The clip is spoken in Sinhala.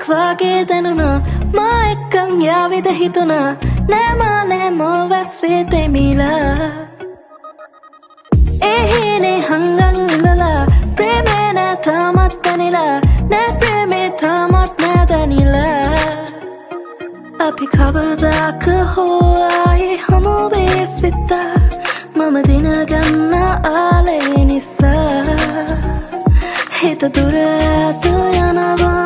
හීනයක් වාගේ දැනුණා. මා එක්කන් යාවිද හිතුණා. නෑ මා නෑ මෝ වැස්සේ තෙමිලා. ඒ හීනේ හංගන් ඉඳලා ප්‍රේමේ නෑ තාමත් දැනිලා. නෑ ප්‍රේමේ තාමත් නෑ දැනිලා. අපි කවදාක හෝ ආයේ හමු වේ සිතා. මම දිනගන්න ආලේ නිසා. හිත දුර ඈත යනවා.